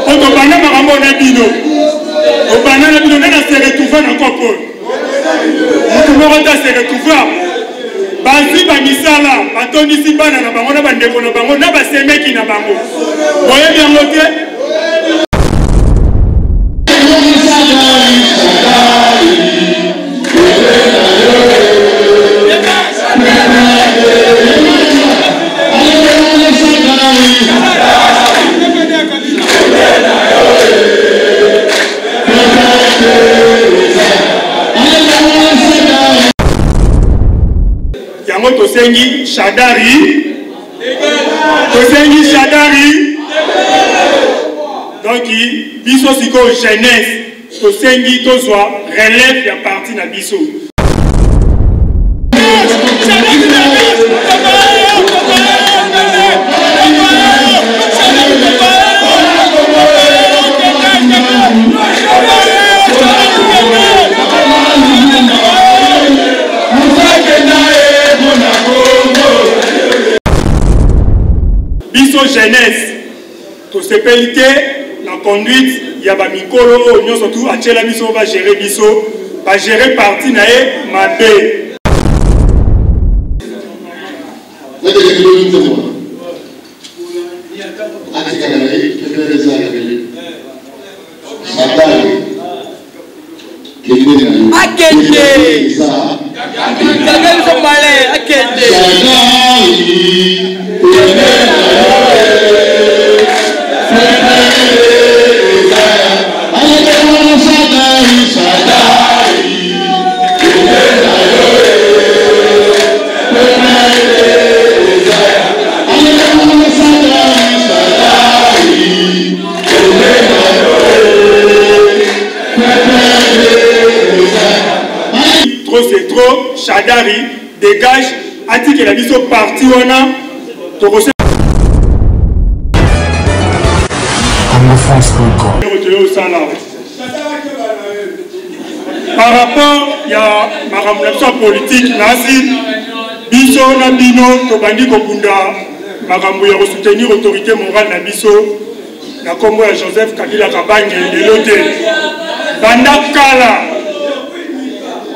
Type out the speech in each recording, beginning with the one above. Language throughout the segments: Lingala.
Po tobanda makambo na bino, tobanda na bino nde na se retrouver na kopo oyo. Moto moko te se retrouver. Bazwi ba misala, batondisi bana na bango na bandeko na bango na basemeki na bango. Boyebi yango te? Yango tosengi Shadary, tosengi Shadary. Donc biso sikoyo jeunesse tosengi tozwa relève ya parti na biso. Biso jeunesse Tosepeli te na conduite ya ba mikolo oyo nionso tout atiela biso ba gerer biso, ba gerer parti na ye mabe. Akende! Kaka biso malin, akende! Trop c'est trop, Shadary dégage, atikela biso parti wana tokose congofrance.com toyosala par rapport ya makambo na biso ya politike nasi biso na bino tobandi kobunda makambo ya kosoutenir autorité morale na biso na nkombo ya Joseph Kabila Kabange lelo te, banda kala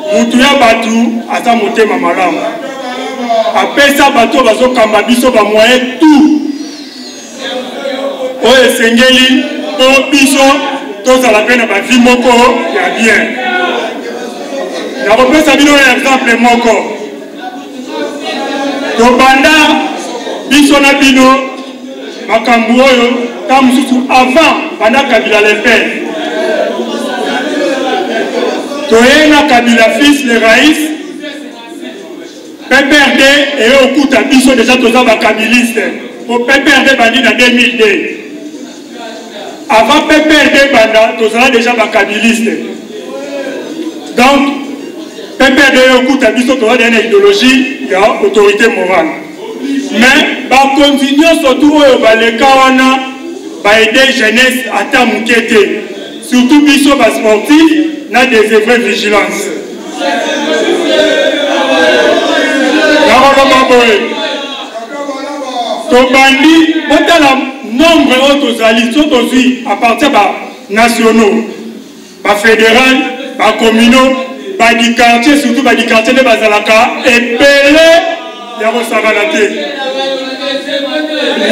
mutu ya batu aza motema malamu, apesa bato bazokamba biso ba moyen tout oyo esengeli mpo biso tozala mpe na bavi moko ya bien. Nakopesa bino exemple moko, tobanda biso na bino makambo oyo ntango mosusu avant banda Kabila le père, toye na Kabila fils le raïs PPRD eye okuta biso deja toza bakabiliste po PPRD bandi na 2002 avant PPRD banda tozala deja bakabiliste donc PPRD eye okuta biso toza deja na idéologie ya autorité morale mais bakonzi nyonso tu oyo baleka wana baede jeunesse ata moke te surtout biso basportif na désœuvré vigilance nakoloba boye tobandi botala nombre oyo tozali so tozwi à partir ba nationaux ba fédéral ba communaux ba du quartier surtout ba du quartier nde bazalaka ebele ya kosakana te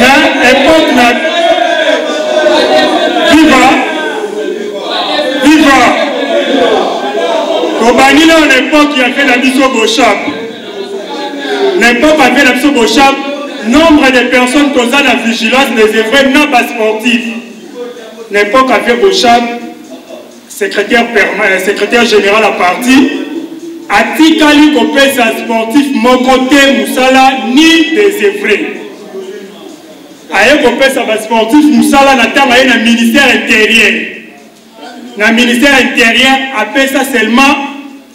na époque na viva viva tobandi nao na époque ya ve na biso boshap na époque ya ve na biso boshap nombre de personnes toza na vigilance des œuvres na basportif na époque ya ve boshap secrétaire, euh, secrétaire général ya parti atikali kopesa sportif moko te mosala ni désœuvré aye kopesa basportif mosala na ntango aye na ministère intérieur na ministère intérieur apesa seulement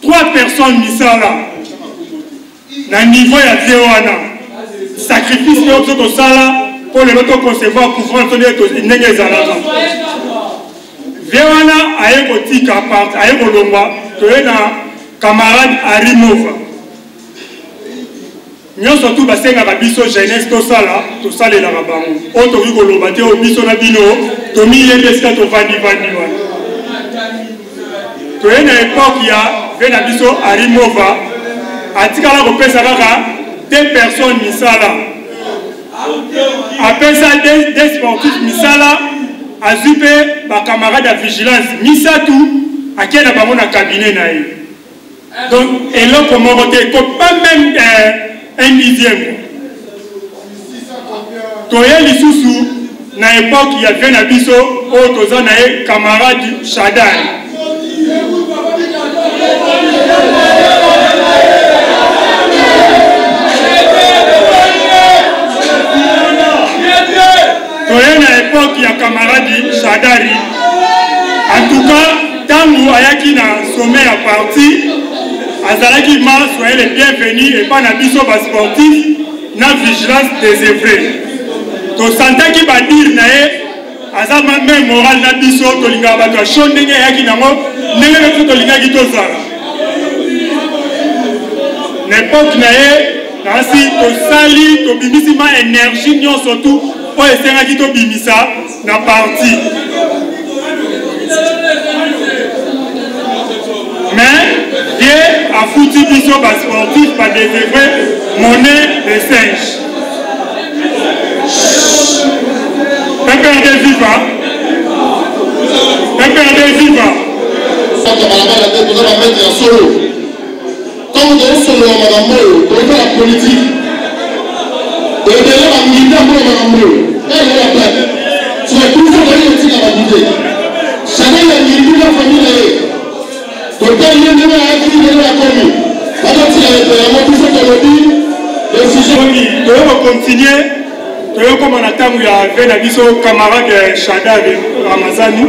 trois personnes misala na niveau ya vie wana sacrifice oyo biso tosala mpo lelo toconcevoir pouvoir to ndenge ezalaka vie wana aye kotika part aye kolongwa toye na camarade arimova Nyonso tu basengaka biso jeunesse tosala, tosalelaka bango. Oyo tokoki koloba te, oyo biso na bino tomiyebi esika tovandi-vandi wana. Toye na epoque ya ve na biso Henri Mova, atikala kopesa kaka deux personnes misala. Apesa deux sportifs misala, azwi mpe ba camarades ya vigilance misatu, akei na bango na cabinet na ye. Donc eloko moko te, ko pas même un dixième. Toye lisusu na époque ya vie na biso oyo toza na ye camarade Shadary. Toye na époque ya camarade Shadary. En tout cas, tango ayaki na sommet ya parti, azalaki ma soyez les bienvenus epa na biso ba sportifs na vigilance désœuvrée. Tosantaki ba dire na ye aza ma même morale na biso, tolingaka bato ya chaud ndenge ayaki nango, ndenge na biso tolingaki tozala. Na époque na ye, nasi tosali, tobimisi ma énergie nyonso tout oyo esengaki tobimisa na parti. Mais ye afuti biso ba sportifs ba désœuvrés monnaie de singe. PPRD viva! PPRD viva! Kaka balabala te, toza ba maître ya solo. Ntango tozosolola makambo oyo, tozosala politike. Ebele bangita mpona makambo oyo. Kaka na baplaque. Soki biso toyei kotika bato te. Chanel ya ngindi na famille na ye. Totali ye ndenge ayaki, ndenge akomi. Bazotika yepe yango biso tolobi décision. Toyei kocontinue, toyei kokoma na ntango ya ve na biso camarade Shadary Ramazani.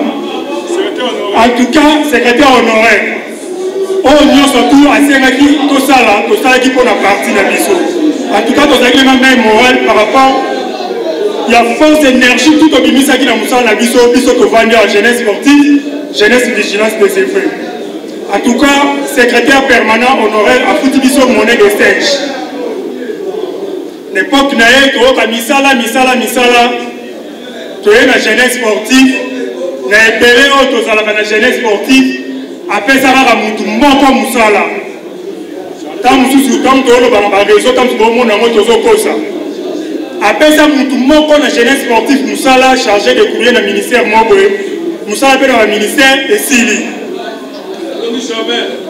En tout cas, secrétaire honoraire. Oyo nyonso tu asengaki tosala, tosalaki mpo na parti na biso. En tout cas, tozalaki na même morale par rapport ya force énergie tout tobimisaki na mosala na biso, biso tovandi ya jeunesse sportive, jeunesse vigilance des effets. En tout cas, secrétaire permanent honoraire afuti biso monnaie de singe. L'époque na ye toyoka misala, misala, misala. Toye na jeunesse sportive, na ebele oyo tozalaka na jeunesse sportive, apesa kaka mutu moko mosala. Ntango mosusu, ntango toloba na ba réseau, ntango mosusu bomona yango tozokosa. Apesa mutu moko na jeunesse sportive mosala, chargé de courrier na ministère moko boye, mosala mpe na ba ministère esili.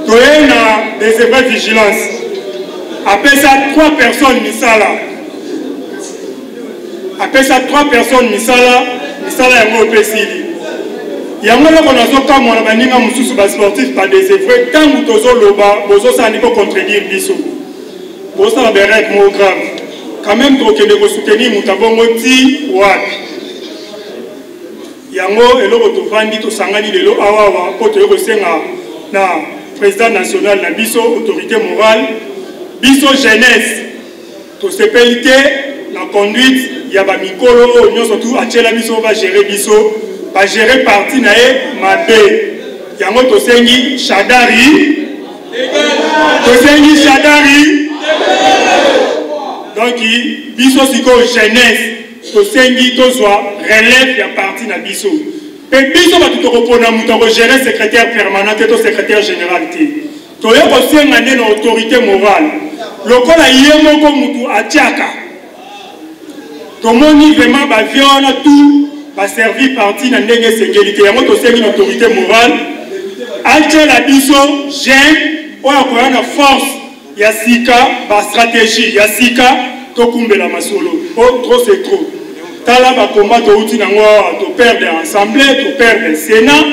Toye na des vraies vigilance, apesa 3 personnes misala. Apesa 3 personnes misala, misala yango mpe esili. Yango eloko nazokamwa na baninga mosusu ba sportif ba désœuvré, ntango tozoloba bozosala nde kocontredire biso, bozosala ba erreur moko grave. Quand même tokende kosoutenir moto abongo ti wapi? Yango eloko tovandi tosangani lelo awawa mpo toye kosenga na président national na biso, autorité morale, biso jeunesse tosepeli te na conduite ya ba mikolo oyo nyonso tu atiela biso ba gérer biso, ba gérer parti na ye mabe. Yango tosengi Shadary, tosengi Shadary. Donc biso sikoyo jeunesse tosengi tozwa relève ya parti na biso. Pe biso bato tokopona moto akogérer secrétaire permanent te to secrétaire général te. Toye kosenga nde na autorité morale lokola ye moko mutu atiaka. Tomoni vraiment ba vieux wana tout ba servi parti na ndenge esengeli te. Yango tosengi na autorité morale atiela biso jeune oyo akoya na force ya sika, ba stratégie ya sika, tokumbela masolo. Oh, trop c'est trop. Tala ba combat touti nango awa, to perdre assemblée, to perdre sénat,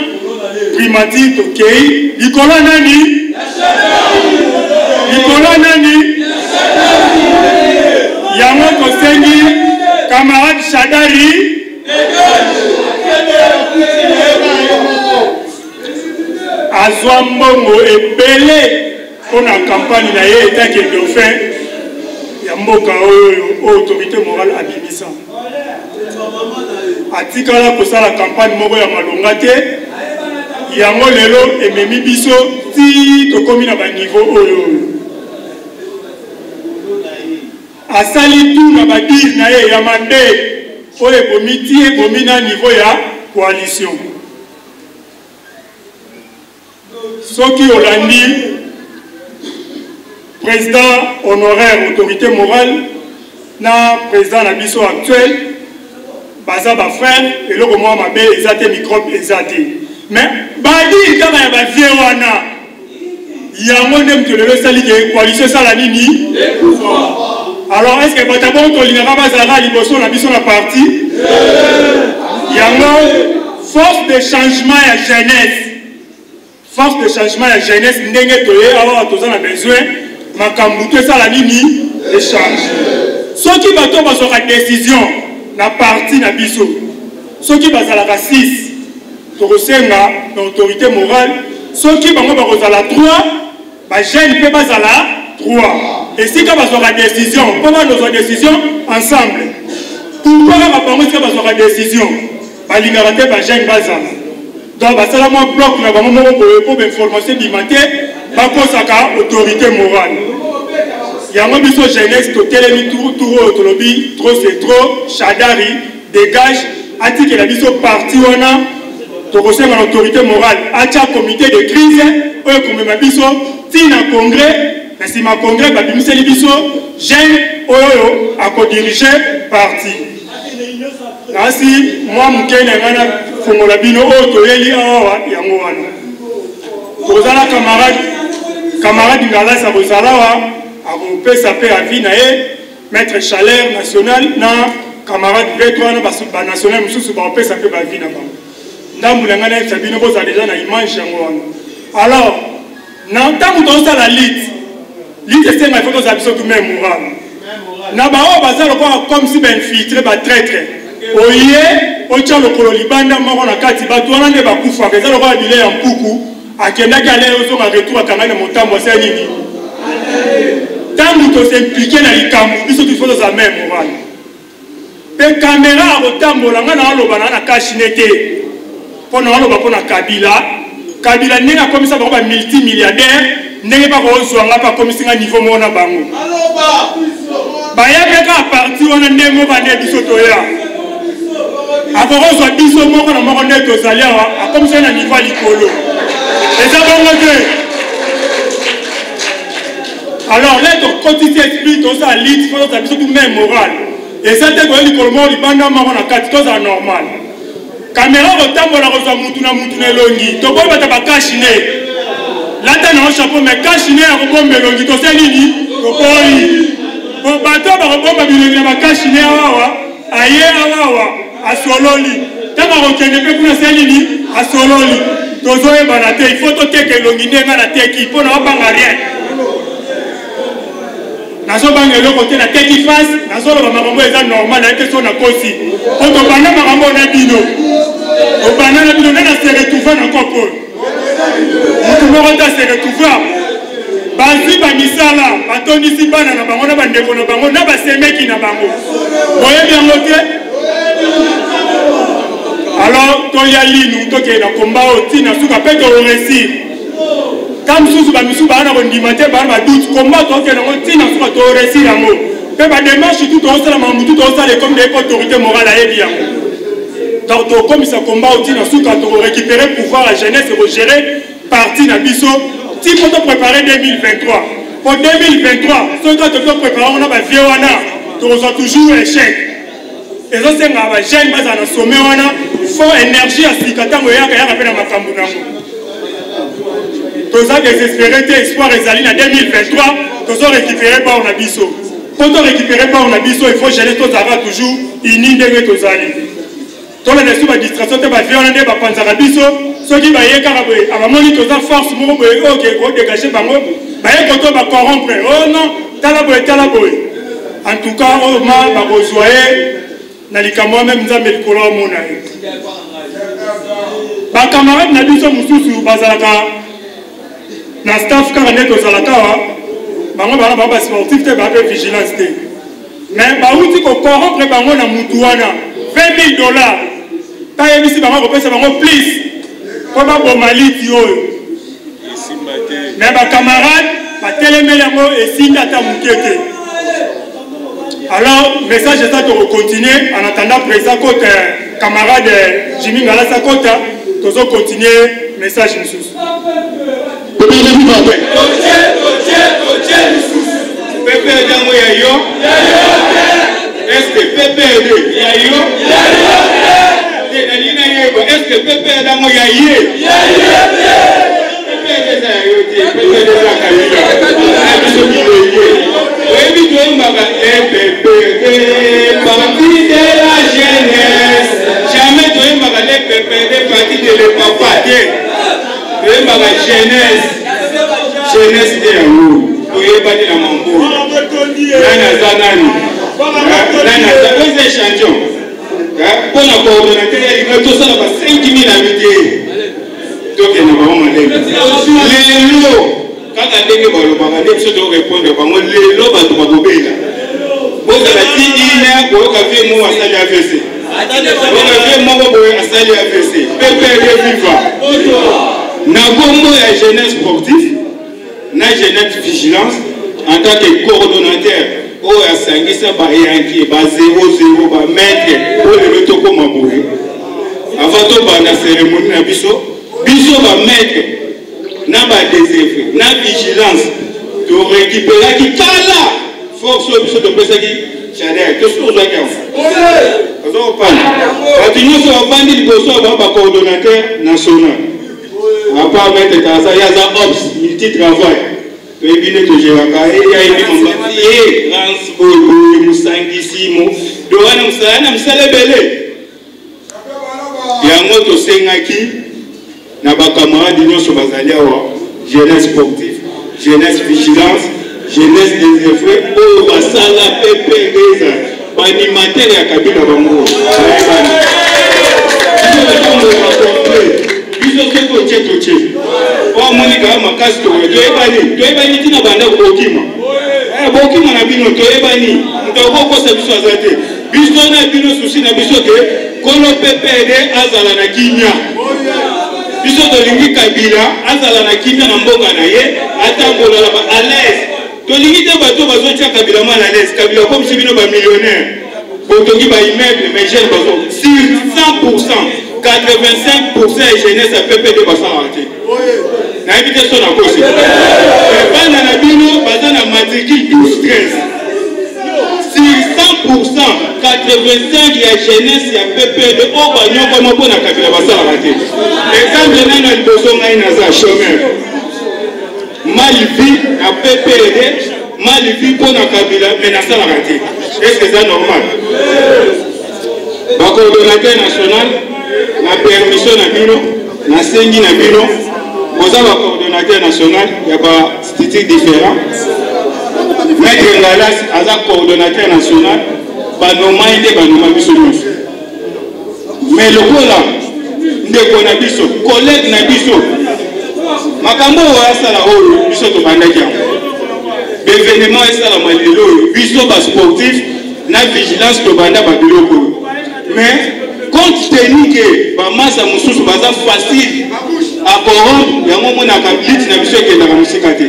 primature tokei likolo nani? Likolo nani? Yango tosengi camarade Shadary azwa mbongo ebele mpona campagne na ye etake dauphin ya mboka oyo autorité morale abimisa. Atikala kosala campagne moko ya malonga te. Yango lelo ememi biso ti tokomi na ba niveau oyo. Asali tout na ba dire na ye ya mabe oyo ebomi ti ebomi na niveau ya coalition. Soki olandi président honoraire autorité morale na président na biso actuel baza ba frère, eloko mwa mabe eza te, microbe eza te, mais badire kaka ya bavie wana yango nde moto lelo esali ke coalition esala nini. Alors est ce que bato ya bongo tolingaka bazalaka liboso na biso na parti yango? Force de changement ya jeunesse, force de changement ya jeunesse, ndenge toye awa, toza na besoin makambo to esala nini? Échange. Soki bato bazwaka décision na parti na biso, soki bazalaka 6, tokosenga na autorité morale, soki bango bakozala 3, bajeune mpe bazala 3 esika bazwaka décision, mpo bazwa décision ensemble. Pourquoi kaka bango esika bazwaka décision balingaka te bajeune bazala? Donc basala mwa bloc na bango moko boye mpo bainformation ebima te, bakosaka autorité morale yango. Biso jeunesse totelemi tour oyo, tolobi trop c'est trop, Shadari dégage, atikela biso parti wana. Tokosenga na autorité morale atya comité de crise oyo ekomema biso ntina congrès. Na nsima congrès, babimiseli biso jeune oyo akodirige parti. Nasi mwa moke na ngai nafongola bino oyo toyeli awa yango wana. Tozala camarade, camarade Ngalasi akozala awa, akopesa mpe avis na ye, maître Chaleur national na camarade V3 wana, banational mosusu bakopesa mpe baavis na bango. Ndambu na ngai nayebisa bino, bozala deja na image yango wana. Alors na ntango tozosala lutte, lutte esenga ifo tozala biso tout même moral na baoyo baza lokola comme si bainfiltre, batraître. Oye otya lokolo libanda, moko na kati, bato wana nde bakufaka. Eza lokola bilei ya mpuku, akendaki ale, ozonga retour, akangaki na motambo, asali nini? Ntango tosimplike na likambo, biso tifo tozala même moral. Mpe kamera akotambola, ngai naaloba na na kashine te, mpo naaloba mpo na Kabila. Kabila ndenge akomisa bango bamultimilliardaire, ndenge bakozwa nga mpe akomisi nga niveau moko na bango. Bayaki kaka parti wana ndenge moko nde biso toya, akokozwa biso moko na moko nde tozali awa, akomisa na niveau ya likolo. Eza bongo te. Alors là tokotisi esprit, tozala lutte, fo tozala biso tout même moral. Eza te koya likolo moko libanda, moko na kati. Tozala normal. Kamera kotambola, kozwa mutu na mutu na elongi. Toboyi bata bakashine. Lata na yo chapeau, mais kashine ya kobomba elongi tose nini? Toboyi po bato bakobomba bilongi na bakashine. Awawa aye awawa asololi, ntango akokende mpe kuna se nini? Asololi, tozoyebana te. Il faut toteka elongi nde nga nateki mpo na obanga rien, nazobanga eloko te. Nateki face, nazoloba makambo eza normal. Naye te so nakosi, po tobanda makambo na bino, tobanda na bino nde na se retrouve na kopo oyo. Motu moko te ase retrouve. Bazwi bamisala, batondisi bana na bango na bandeko na bango na basemeki na bango. Boyebi yango te. Alors toya linu, tokende na komba oyo ntina suka mpe toréussir. Ka mosusu bamisusu baa na kondima te, baa na badoute. Komba tokende yango ntina suka, toréussir yango. Mpe badémarche tu tozosala, makambo tu tozosala, ekomi deyebi autorité morale ayebi yango. Donc tokomisa komba oyo ntina suka, tokorécupérer pouvoir ya jeunesse, ekogérer parti na biso ti mpo toprépare 2023. Po 2023, soki kaka toki toprépare yango na bavie wana, tokozwa toujours échec. Ezosenga bajeune bazala na sommet wana. Fo énergie ya sika ntango eyaka, yaka mpe na makambo nango. Toza désespéré te, espoir ezali. Na 2023 tozo récupérer bord na biso. Mpo to récupérer bord na biso, il faut jeunesse tozalaka toujours uni ndenge tozali. Tolanda lisusu badistraction te. Bavie wana nde bapanzaka biso. Soki baye kaka boye, abamoni toza force moko boye oyo ke kodégage bango, baye koto bacorrompre. Oh non, tala boye, tala boye. En tout cas oyo ma bakozwa ye na likambo wana, meme Nzambe likolo amona ye. Bacamarade na biso mosusu bazalaka na staff kaka nde tozalaka awa, bango bana bango basportif te, baa mpe vigilance te, mais bauti kocorrompre bango na mutu wana 20 000 $. Tayebisi bango akopesa bango plus mpo baboma lutte oyo, mais bacamarade batelemeli yango, esimbi ata moke te. Alors message eza tokocontinue en attendant président kota, camarade Jimmy Ngalasa kota, tozocontinue message lisusu. PPRD yango ya yo? Est-ce que PPRD ya yo? Te, nalingi nayeba, est-ce que PPRD yango ya ye? PPRD eza ya yo te, PPRD eza Kabila. Na biso bilenge. Oyebi toyembaka PPRD, parti de la jeunesse. Jamais toyembaka le PPRD, parti de le papa te. Toyembaka jeunesse. Jeunesse nde yango. Toyebani na mambo. Nani aza nani? Nani aza? Oyo eza échantillon. Mpo na coordonnateur ya linga tosala ba 5000 ami te. Tokende bango malembe. Lelo kaka ndenge balobaka nde biso torépondre bango lelo bato bakobela. Bozala ti ine koyoka vie moko asali AVC. Koyoka vie moko boye asali AVC. PPRD viva. Na kombo ya jeunesse sportif na jeunesse vigilance en tant que coordonnateur oyo asangisa ba yanke ba 00 ba maître oyo lelo tokóma boye. Avant tobanda cérémonie na biso, biso ba maître na ba désœuvré na vigilance torécupéraki kala force oyo biso topesaki chaleur tosi tozwaki yango. Oza kopana bato nyonso bavandi liboso ya ba coordonnateur national à part maître Taza, ye aza ops multi travail toyebi nde togéraka ye, ayebi mambasi ye rans boyeboye mosangisi mo do wana mosala na mosala ebele. Yango tosengaki na bakamarade nyonso bazali awa, jeunesse sportive, jeunesse vigilance, jeunesse désœuvrée oyo basala PPRD, eza baanimateur ya Kabila, bango bayebani. Biso complet, biso soki otie totie oyo amoni kaka makasi, toyebani, toyebani ntina banda bokima bokima na bino, toyebani, moto akokosa biso aza te. Biso na bino, souci na biso ke kolo PPRD azala na kimia. Biso tolingi Kabila azala na kimia na mboka na ye, atambola na ba à l'aise. Tolingi te bato bazotia Kabila mal à l'aise. Kabila akomisi bino bamillionnaire, botongi baimmeuble, mais jeune bazo sur 100, 85% ya jeunesse ya PPD basalaka te. Nayebi te so nakosi. Bana na bino baza na matricule 12 13, sur 100%, 85 ya jeunesse ya PPD oyo banyokama mpo na Kabila basalaka te. Exemple nano ya liboso, ngai naza chômeur, mal vu na PPD, mal vu mpo na Kabila, mais nasalaka te. Est ce que eza normal? Bacoordonnateur national, na permission na bino, nasengi na bino, boza bacoordonnateur national ya bastructure différent. Maître Ngalas aza coordonnateur national, banoma ye nde banoma biso nyonso, mais lokola ndeko na biso, collègue na biso, makambo oyo asala oyo biso tobandaki yango, baévénement esalama lelo oyo, biso basportif na vigilance tobanda babiloko oyo, mais compte tenu ke bamasa mosusu baza facile à corrompre, yango omonaka liti na biso ekendaka mosika te.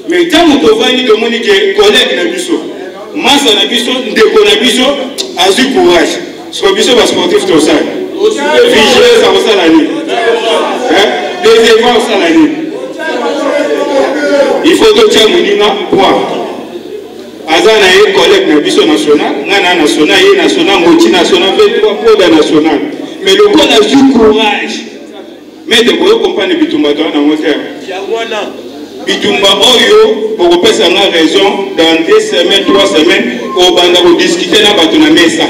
Mais ntango tovandi, tomoni ke collègue na biso, masa na biso, ndeko na biso azwi courage. Siko biso basportif tosala, vigilance akosala nini? Deuxièmement, osala nini? Il faut totia moninga poids. Aza na ye collègue na biso national, ngai na national, ye national, ngoti national, 23 poda national, mais lokola azwi courage, maître, boyo comprendre bitumba toa nango te. Bitumba oyo bokopesa nga raison, dans 2 semaines, 3 semaines, obanda kodiscuter na bato na mesa.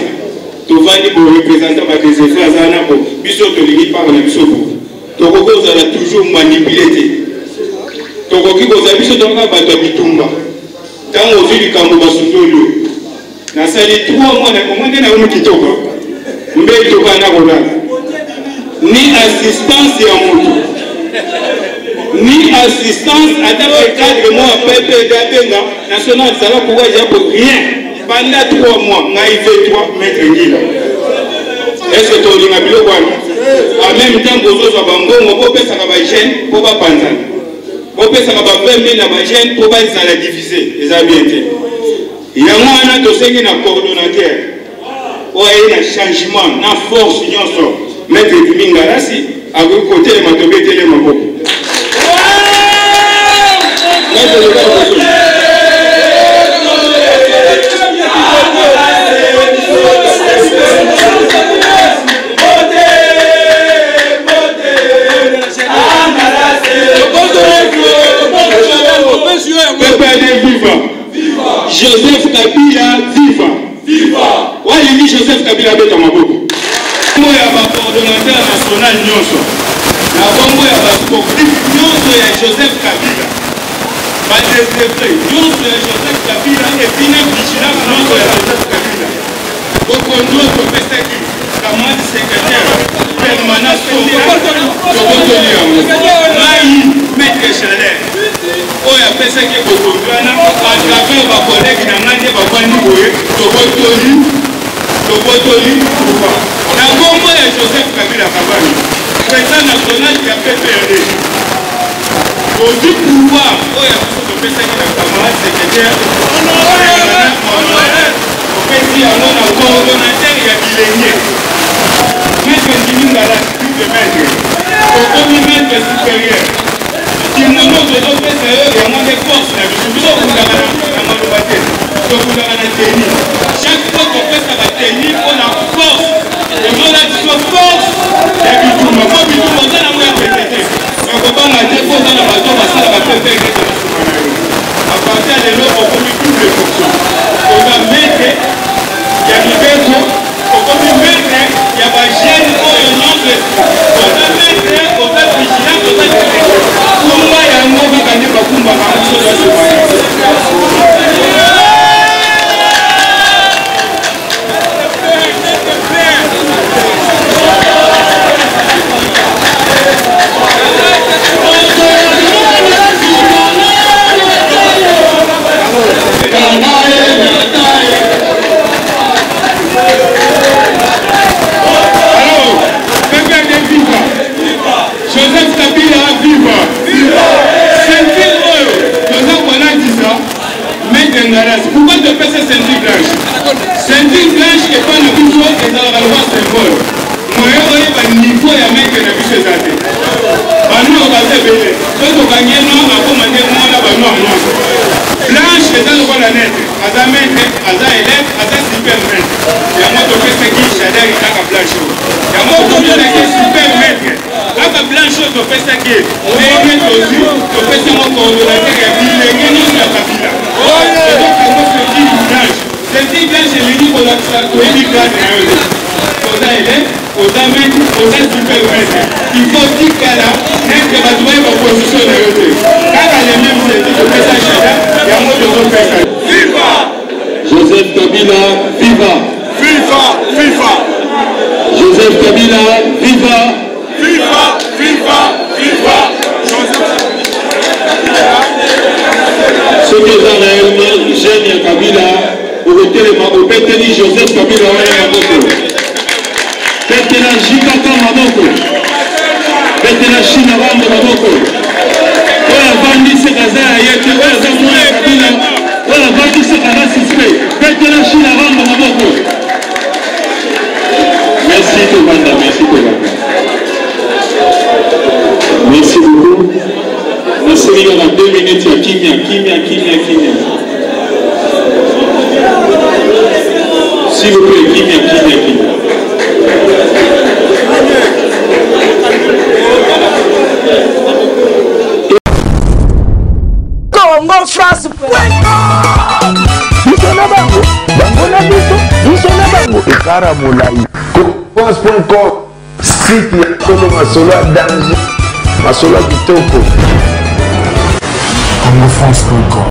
Tovandi, boreprésentant badésœuvrés aza na bo biso, tolingi part na biso bo. Tokoki kozala toujours manipulé te, tokoki kozala biso toka bato ya bitumba. Ntango ozwi likambo, basundoli yo, nasali 3 mois omoi nde nakomi kitoko, mbeto kana kolala, ni assistance ya moto, ni assistance ata pe cadre moko ya PPD abenga national zala courage ya pour rien pendant 3 mois. Ngai V3, maître Ngila, est ce que tolinga biloko wana? En même temps bozozwa bambongo, bopesaka bajeune mpo bapanzana, bopesaka ba 20 000 na bajeune mpo bazala divise, eza bien te. Yango wana tosengi na coordonnateur oyo aye na changement na force nyonso, Maître Jimmy Ngalasi akoki kotelema, tobetele maboko. Maître Loba liboso. PPRD viva! Joseph Kabila viva! Walingi Joseph Kabila abeta maboko. Kombo ya ba coordonnateur national nyonso na kombo ya ba sportif nyonso ya Joseph Kabila ba desevre nyonso ya Joseph Kabila epuis na vigilance nyonso ya Joseph Kabila bokonzi oyo topesaki camarade secrétaire permanent tobotoli yango ngai maître chaleur oyo apesaki bokonzi wana à travers ba collègues na ngai nde bafandi boye tobotoli tobotoli pouvoir na nkombo ya Joseph Kabila Kabange président national ya PPRD tozwi pouvoir oyo ya biso topesaki na camarade secrétaire topesi yango na coordonnateur ya bilenge maître Ndimi Ngalasi double maître okomi maître supérieur Kimono tozopesa yo yango nde force na biso. Biso tobundaka na maloba te, tobundaka na tenue. Chaque fois topesaka tenue mpo na force, ezolatisa force ya bitumba. Mpo bitumba oza nango ya pete te, bakobanga te mpo oza na bato basalaka pepe ekete na nsima na yo. A partir ya lelo okomi double fonction, oza maître ya mibeko, okomi maître ya ba jeune oyo nyonso oza maître, oza vigilant, oza directeur. Kumba yango kaka nde bakumbaka biso na nsima. Alors, PPRD viva! Joseph Kabila viva! Ceinture oyo toza kolatisa Maître Ngalas. Pourquoi topesa ceinture blanche? Ceinture blanche epai na biso ezalaka lokola symbole. Moyen oyeba niveau ya maître na biso eza te. Banoir baza ebele. Soki tokangi ye noir akoma nde mwana banoir nyonso. Blanche eza lokola nete. Aza maître, aza élève, aza super maître. Yango topesaki Shadary kaka blanche oyo. Yango topesaki super maître. Kaka blanche oyo topesaki ye. Ndenge tozwi, topesi yango coordonnateur ya bilenge nyonso ya Kabila. Tozokango ceinture blanche. Ceinture blanche elingi kolakisa toyebi grade na yo te. Oza élève, oza maître, oza super maître. Il faut tikala nete bato bayeba position na yo te. Kaka le même ceinture topesa Shadary, yango tozopesa. Viva! Joseph Kabila, viva! Viva! Viva! Joseph Kabila, viva! Viva! Viva! Viva! Joseph Soki oza réellement jeune ya Kabila, okotelema obeteli Joseph Kabila wana maboko. Betela JKK maboko. Betela China Rambo maboko. Oyo avandi seka aza ya ye te, oyo aza mwana ya Kabila, oyo avandi seka aza suspect. Betela China Rambo maboko. Merci Tovanda, merci Tovanda. Merci beaucoup. Nasengi kaka 2 minutes ya kimia, kimia, kimia, kimia. S'il vous plaît, kimia, kimia, kimia. Congo France biso na bango bango na biso biso na bango ekara molai france.com site ya solo masolo ya danger masolo ya kitoko congofrance.com.